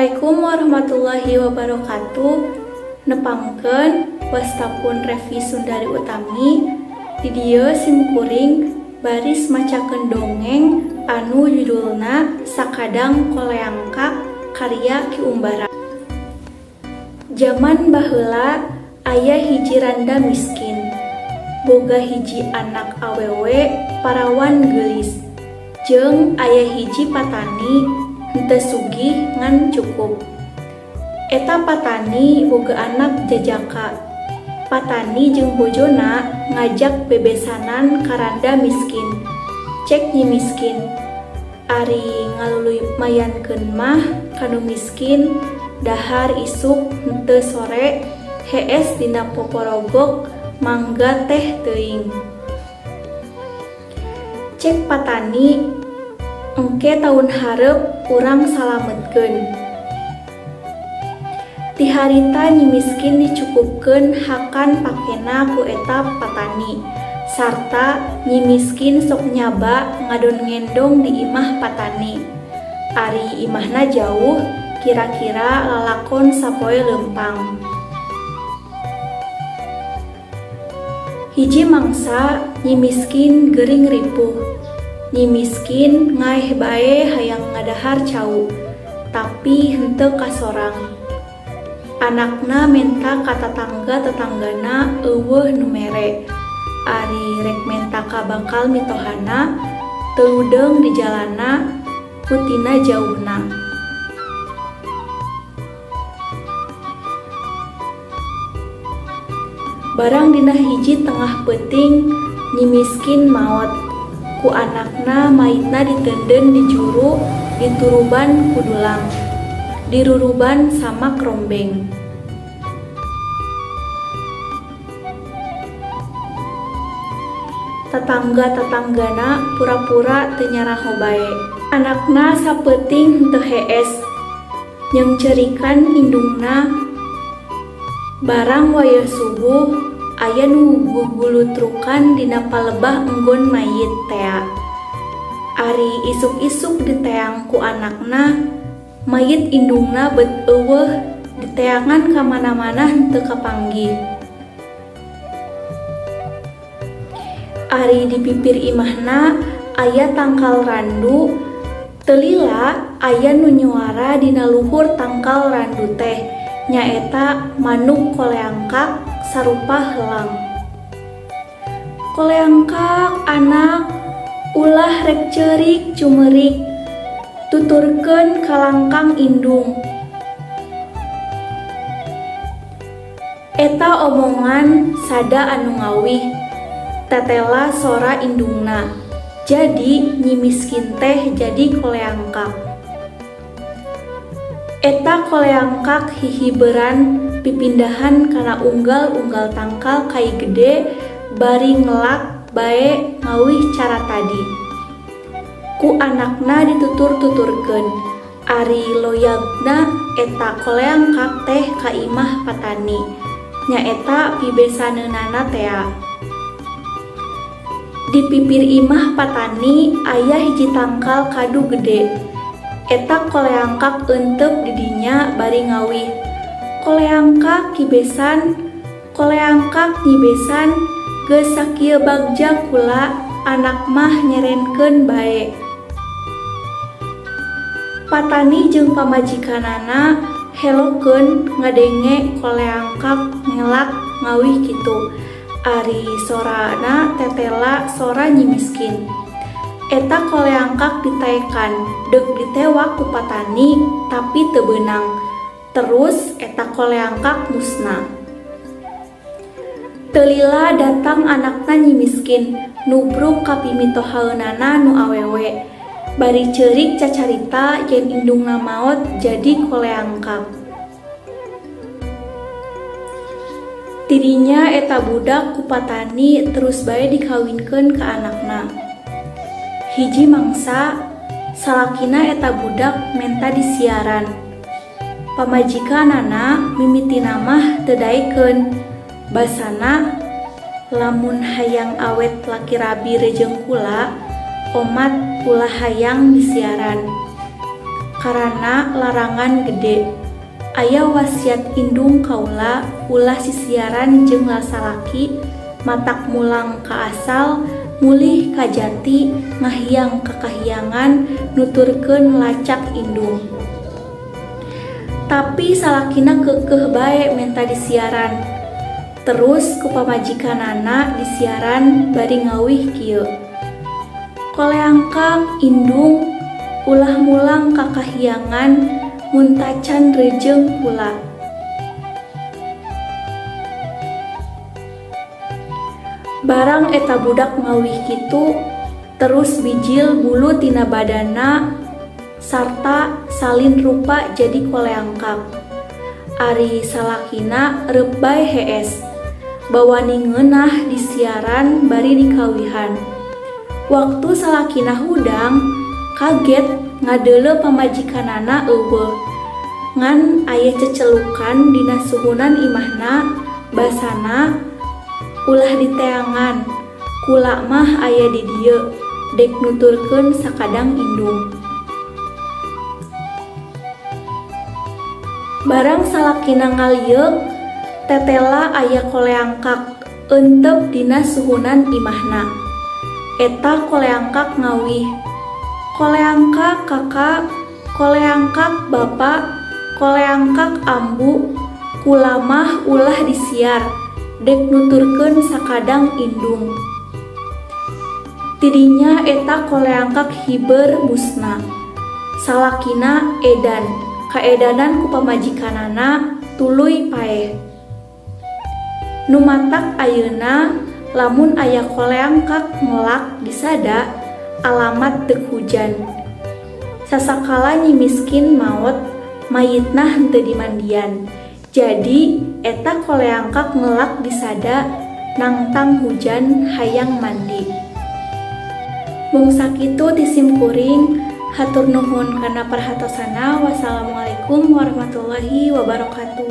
Assalamualaikum warahmatullahi wabarakatuh. Nepangkeun, wasta pun Revi Sundari Utami. Di dieu simkuring baris macakeun dongeng anu judulna Sakadang Koleangkak karya Ki Umbara. Jaman baheula aya hiji randa miskin. Boga hiji anak awewe parawan geulis. Jeung aya hiji patani henteu sugih ngan cukup. Eta patani boga anak jajaka. Patani jeung bojona ngajak bebesanan ka randa miskin. Cek Nyi Miskin, "Ari ngalulumayankeun mah ka nu miskin, dahar isuk henteu sore, hees dina poporogok mangga teh teuing." Cek patani, "Engke taun hareup urang salametkeun." Ti harita Nyi Miskin dicukupkeun hakan pakena ku eta patani, sarta Nyi Miskin sok nyaba ngadon-ngendong di imah patani. Ari imahna jauh, kira-kira lalakon sapoe leumpang. Hiji mangsa Nyi Miskin gering ripuh. Nyi Miskin ngaeh bae hayang ngadahar cau, tapi henteu kasorang. Anakna menta ka tatangga-tatanggana, euweuh nu mere. Ari rek menta ka bakal mitohana, teu ludeung dijalana ku tina jauhna. Barang dina hiji tengah peuting Nyi Miskin maot. Ku anakna mayitna diteundeun di juru, dituruban ku dulang, diruruban samak rombeng. Tatangga-tatanggana pura-pura teu nyaraho bae. Anakna sapeuting henteu hees nyeungceurikan indungna. Barang wayah subuh aya nu gugulutrukan dina palebah enggon mayit tea. Ari isuk-isuk diteang ku anakna, mayit indungna bet euweuh, diteangan ka mana-mana henteu kapanggih. Ari di pipir imahna aya tangkal randu, teu lila aya nu nyuara dina luhur tangkal randu teh, nyaeta manuk koleangkak sarupa helang. "Koleangkak anak, ulah rek ceurik cumerik, tuturkeun kalangkang indung." Eta omongan sada anu ngawih, tetela sora indungna. Jadi Nyi Miskin teh jadi koleangkak. Eta koleangkak hihiberan pipindahan kana unggal-unggal tangkal kai gede bari ngelak bae ngawih cara tadi. Ku anakna ditutur-tuturkeun, ari loyagna eta koleangkak teh ka imah patani, nyaeta pibesaneunana tea. Di pipir imah patani aya hiji tangkal kadu gede. Eta koleangkak euteup di dinya bari ngawih. "Koleangkak Ki Besan, koleangkak Nyi Besan, geus sakieu bagja kula," anak mah nyerenkeun bae. Patani jeung pamajikanana helokeun ngadenge koleangkak ngelak ngawih kitu. Ari sorana tetela sora Nyi Miskin. Eta koleangkak ditaekan, deuk ditewak ku patani, tapi teu beunang. Terus eta koleangkak musna. Teu lila datang anakna Nyi Miskin, nubruk ka pimitohaeunana nu awewe. Bari ceurik cacarita yen indungna maot jadi koleangkak. Ti dinya eta budak ku patani terus bae dikawinkeun ka anakna. Hiji mangsa, salakina eta budak menta disiaran. Pamajikanana mimitina mah teu daekeun. Basana, "Lamun hayang awet laki rabi rejeung kula, omat ulah hayang disiaran." Karana larangan gede. Aya wasiat indung kaula ulah sisiaran jeung salaki matak mulang ka asal mulih ka jati ngahiang ka kahyangan nuturkeun lacak indung. Tapi salakina keukeuh bae menta disiaran. Terus ku pamajikanana disiaran bari ngawih kieu. Koleangkak indung ulah mulang ka kahyangan mun tacan rejeung kula. Barang eta budak ngawih kitu terus bijil bulu tina badanna sarta salin rupa jadi koleangkak. Ari salakina reup bae hees. Bawani ngeunah disiaran bari dikawihan. Waktu salakina hudang, kaget ngadeuleu pamajikanana euweuh. Ngan aya cecelukan dina suhunan imahna, basana ulah diteangan, kula mah aya di dieu, dek nuturkeun sakadang indung. Barang salakina ngalieuk, tetela aya koleangkak eentep dina suhunan imahna. Eta koleangkak ngawih. Koleangkak kaka, koleangkak bapa, koleangkak ambu, kula mah ulah disiar, dek nuturkeun sakadang indung. Tidinya eta koleangkak hiber musna. Salakina edan, kaedanan ku pamajikanana tuluy paeh. Nu matak ayeuna lamun aya koleangkak ngelak disada alamat deuk hujan. Sasakala Nyi Miskin maot mayitna henteu dimandian. Jadi eta koleangkak ngelak disada nangtang hujan hayang mandi. Mung sakitu ti simkuring, hatur nuhun kana perhatosana. Wassalamualaikum warahmatullahi wabarakatuh.